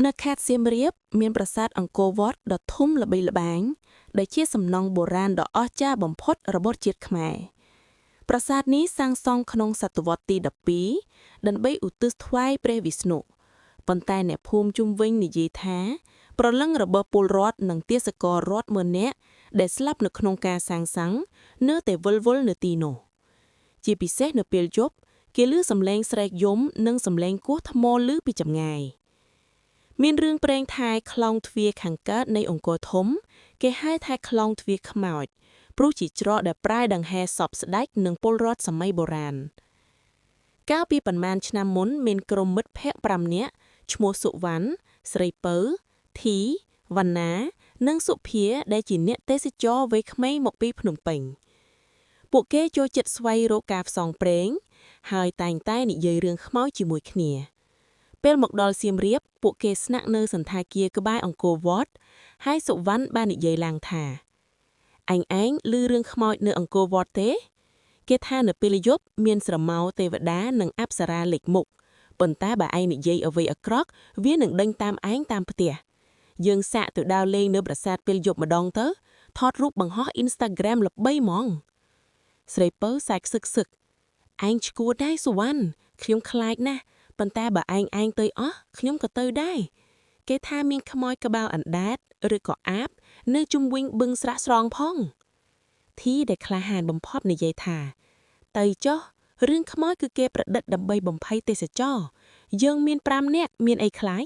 នៅខេត្តសៀមរាបមានប្រាសាទអង្គរវត្តដ៏ធំល្បីល្បាញដែលជាសំណង់បុរាណដ៏អស្ចារ្យបំផុតរបស់ជាតិខ្មែរប្រាសាទនេះសាងសង់ក្នុងសតវត្សទី12ដើម្បីឧទ្ទិសថ្វាយព្រះវិស្ណុប៉ុន្តែអ្នកភូមិជុំវិញនិយាយថា ប្រលឹងរបស់ពលរដ្ឋនិងទេសកររាប់ម៉ឺននាក់ដែលស្លាប់នៅក្នុងការសាងសង់នៅតែវិលវល់នៅទីនោះជាពិសេសនៅពេលយប់គេឮសំឡេងស្រែកយំនិងសំឡេងគោះថ្មឮពីចម្ងាយ មានរឿងព្រេងថាខ្លោងទ្វារខាងកើតនៃអង្គរធំ គេហៅថាខ្លោងទ្វារខ្មោចព្រោះជាច្រកដែលប្រែដង្ហែសពស្ដេចនិងពលរដ្ឋសម័យបុរាណកាលពីប៉ុន្មានឆ្នាំមុនមានក្រុមមិត្តភ័ក្តិ5នាក់ឈ្មោះសុវណ្ណស្រីពៅធីវណ្ណា និងសុភាដែលជាអ្នកទេសចរវ័យក្មេងមកពីភ្នំពេញពួកគេចូលចិត្តស្វែងរកការផ្សងព្រេងហើយតែងតែនិយាយរឿងខ្មោចជាមួយគ្នា ពេលមកដល់សៀមរាបពួកគេស្នាក់នៅសណ្ឋាគារក្បែរអង្គរវត្តហើយសុវណ្ណបាននិយាយឡើងថាអញឯងឮរឿងខ្មោចនៅអង្គរវត្តទេ គេថានៅពេលយប់មានស្រមោលទេវតានិងអប្សរាលេចមុខប៉ុន្តែបើឯងនិយាយអ្វីអាក្រក់វានឹងដេញតាមឯងតាមផ្ទះយើងសាកទៅដើរលេងនៅប្រាសាទពេលយប់ម្ដងទៅថតរូបបង្ហោះ Instagram ល្បីហ្មងស្រីពៅសែកសឹកសឹកឯងឈួតដែរសុវណ្ណខ្ញុំខ្លាចណាស់ ប៉ុន្តែបើឯងឯងទៅអស់ខ្ញុំក៏ទៅដែរគេថាមានខ្មោចក្បាលអណ្ដែតឬក៏អាប នៅជុំវិញបឹងស្រះស្រង់ផងធីដែលក្លាហានបំផុតនិយាយថា ទៅចុះរឿងខ្មោចគឺគេប្រឌិតដើម្បីបំភ័យទេសចរយើងមាន5នាក់មានអីខ្លាច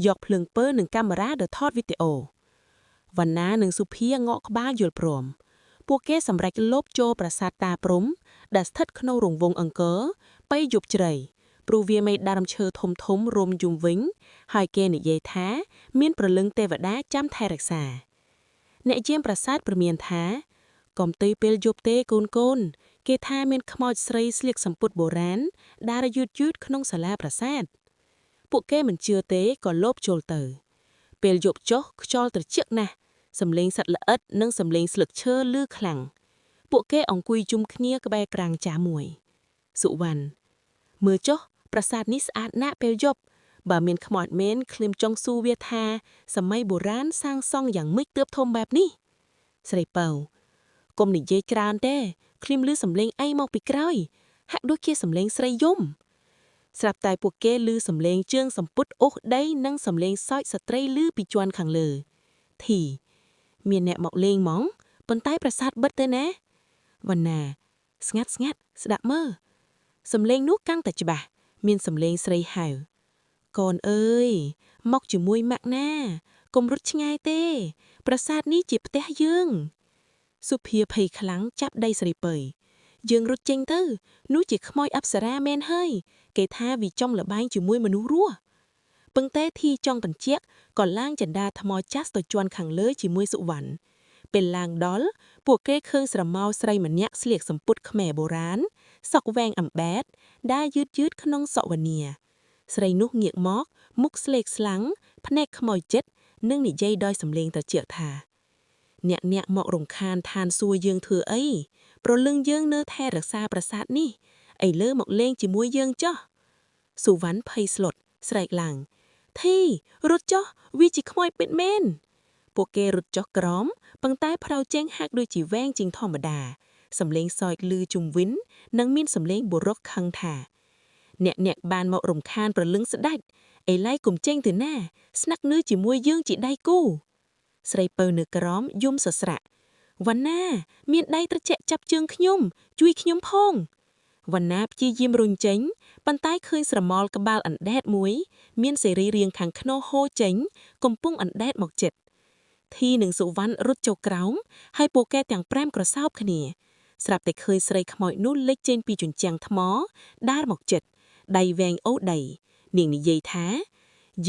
យកភ្លើងពើនិងកាមេរ៉ាទៅថតវីដេអូវណ្ណានិងសុភាងក់ក្បាលយល់ព្រមពួកគេសម្រេចលបចូលប្រាសាទតាព្រំដែលស្ថិតក្នុងរង្វង់អង្គរពេលយប់ជ្រៃ ព្រោះវាមានដើមឈើធំធំរុំជុំវិញ ហើយគេនិយាយថា មានព្រលឹងទេវតាចាំថែរក្សា អ្នកយាមប្រាសាទព្រមានថាកុំទៅពេលយប់ទេកូនកូន គេថាមានខ្មោចស្រីស្លៀកសំពត់បុរាណដើរយឺតយឺតក្នុងសាលាប្រាសាទពួកគេមិនជឿទេក៏លបចូលទៅ ពេលយប់ចុះខ្យល់ត្រជាក់ណាស់សំឡេងសត្វល្អិតនិងសំឡេងស្លឹកឈើឮខ្លាំងពួកគេអង្គុយជុំគ្នាក្បែរក្រាំងចាស់មួយសុវណ្ណមើលចុះប្រាសាទនេះស្អាតណាស់ពេលយប់បើមានខ្មោចមែនឃ្លៀមចង់សួរវាថា សម័យបុរាណសាងសង់យ៉ាងម៉េចទើបធំបែបនេះស្រីពៅកុំនិយាយច្រើនទេឃ្លៀមឮសំឡេងអីមកពីក្រោយហាក់ដូចជាសំឡេងស្រីយំស្រាប់តែពួកគេឮសំឡេងជើងសំពត់អូសដីនិងសំឡេងសើចស្ត្រីឮពីជាន់ខាងលើធីមានអ្នកមកលេងហ្មងប៉ុន្តែប្រាសាទបិទទៅណាវណ្ណាស្ងាត់ស្ងាត់ស្ដាប់មើលសំឡេងនោះកាន់តែច្បាស់មានសំឡេងស្រីហៅកូនអើយមកជាមួយម៉ាក់ណាកុំរត់ឆ្ងាយទេ ប្រាសាទនេះជាផ្ទះយើង សុភាភ័យខ្លាំងចាប់ដៃស្រីពៅយើងរត់ចេញទៅនោះជាខ្មោចអប្សរាមែនហើយគេថាវាចង់ល្បែងជាមួយមនុស្សរស់ប៉ុន្តែធីចង់បញ្ជាក់ក៏ឡើងចន្ទាថ្មចាស់ទៅជាន់ខាងលើជាមួយសុវណ្ណពេលឡើងដល់ពួកគេឃើញស្រមោលស្រីម្នាក់ស្លៀកសំពត់ខ្មែរបុរាណសក់វែងអំបែតដើរយឺតយឺតក្នុងសវនាស្រីនោះងាកមកមុខស្លេកស្លាំងភ្នែកខ្មោចចិត្តនិងនិយាយដោយសំឡេងត្រជាក់ថា អ្នកអ្នកមករំខានឋានសួគ៌យើងធ្វើអីប្រលឹងយើងនៅថែរក្សាប្រាសាទនេះឥឡូវមកលេងជាមួយយើងចុះសុវណ្ណភ័យស្លុតស្រែកឡើងធីរត់ចុះវាជាខ្មោចពិតមែនពួកគេរត់ចុះក្រោមប៉ុន្តែផ្លូវចេញហាក់ដូចជាវែងជាងធម្មតាសំឡេងសើចឮជុំវិញនិងមានសំឡេងបុរសខឹងថា អ្នកអ្នកបានមករំខានប្រលឹងស្ដេចឥឡូវកុំចេញទៅណា ស្នាក់នៅជាមួយយើងជាដៃគូ ស្រីពៅនៅក្រោមយំសស្រាក់វណ្ណាមានដៃត្រជាក់ចាប់ជើងខ្ញុំ ជួយខ្ញុំផងវណ្ណាព្យាយាមរុញចេញប៉ុន្តែឃើញស្រមោលក្បាលអណ្ដែតមួយ មានសេរីរាង្គខាងខ្នោះហូរចេញ កំពុងអណ្ដែតមកចិត្តធីនិងសុវណ្ណរត់ចូលក្រោមហើយពួកគេទាំង5ក្រសោបគ្នា ស្រាប់តែឃើញស្រីខ្មោចនោះលេចចេញពីជញ្ជាំងថ្មដើរមកចិត្តដៃវែងអូដី នាងនិយាយថា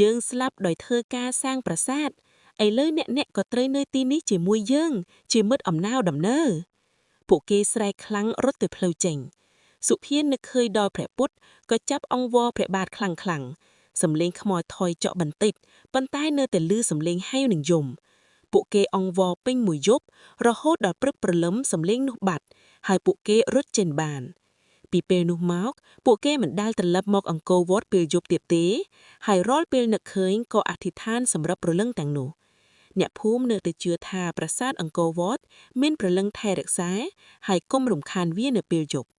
យើងស្លាប់ដោយធ្វើការសាងប្រាសាទឥឡូវអ្នកអ្នកក៏ត្រូវនៅទីនេះជាមួយយើង ជាមិត្តអំណោដំណើរពួកគេស្រែកខ្លាំងរត់ទៅផ្លូវចេញ សុភានឹកឃើញដល់ព្រះពុទ្ធក៏ចាប់អង្វរព្រះបាទខ្លាំងខ្លាំងសំលេងខ្មោចថយចកបន្តិចប៉ុន្តែនៅតែឮសំលេងហៅនឹងយំពួកគេអង្វរពេញមួយយប់រហូតដល់ព្រឹកព្រលឹមសំលេងនោះបាត់ ហើយពួកគេរត់ចេញបាន ពីពេលនោះមក ពួកគេមិនដែលត្រឡប់មកអង្គរវត្តពេលយប់ទៀតទេ ហើយរាល់ពេលនឹកឃើញក៏អធិដ្ឋានសម្រាប់ព្រលឹងទាំងនោះ។ អ្នកភូមិនៅតែជឿថាប្រាសាទអង្គរវត្តមានព្រលឹងថែរក្សា ហើយកុំរំខានវានៅពេលយប់។